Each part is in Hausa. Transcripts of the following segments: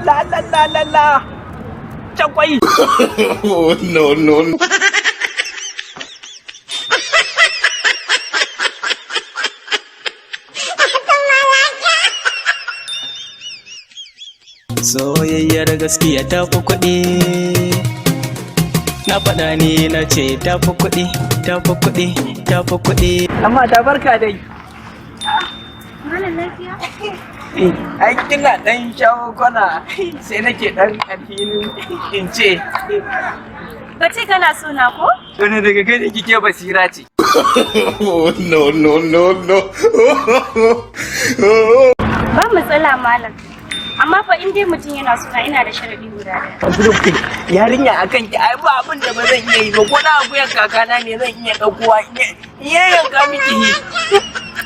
La la la la la. Cakwai. Oh, no, no, no. Soyayyar gaskiya ta fi kuɗi. Na faɗa ne na ce ta fi kuɗi, ta fi kuɗi, ta fi kuɗi. Amma ta barka dai. Malam, lafiya? Ai kina dan shawo kwana sai nake dan alhinin in ce. Ka ce kana so na ko? Wani daga gani kike basira ce. Oh, no, no, no, no. Ba matsala, malam. Amma fa in dai mutum yana so na, ina da sharadi guda ɗaya. Yarinya, akan ki ai ba abin da ba zan iya yi ba, ko na akuyan kakana ne zan iya ɗaukowa in yanka miki.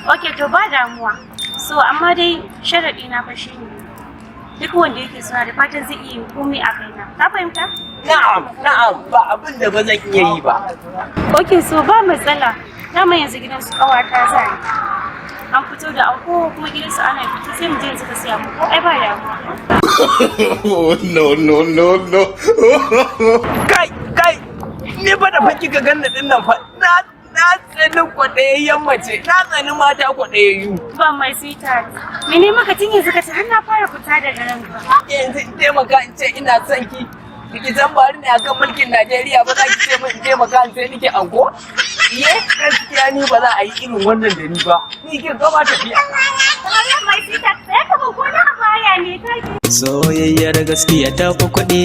Okay, to ba damuwa. So amma dai sharadi na fa shine duk wanda yake so na, da fatan zai iya yin komai a kaina. Ka fahimta? Na'am, na'am, ba abin da ba zan iya yi ba. Okay, so ba matsala. Dama yanzu gidan su ƙawata za ni. An fito da anko kuma gidansu ana fito, sai mu je yanzu ka siya mu ko ai ba damuwa. Oh, no, no, no, no. Kai, kai, ni fa da fa kika ganni din nan fa na tsani kwaɗayayyen mace, na tsani mata kwaɗayayyu. Ba my sweetheart. Mene maka tun yanzu ka ce har na fara fita daga ranka. Yanzu in taimaka in ce ina son ki, kiki san bari ne akan mulkin Najeriya ba za ki ce min in taimaka in sai nike anko? Iye, gaskiya ni ba za a yi irin wannan da ni ba. Ni kin gama tafiya. My sweetheart, sai ka ba ko na baya ne ka. Soyayyar gaskiya ta fi kuɗi.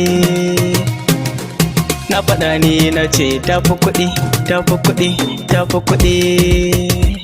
Na faɗa ne na ce ta fi kuɗi, ta fi kuɗi, ta fi kuɗi.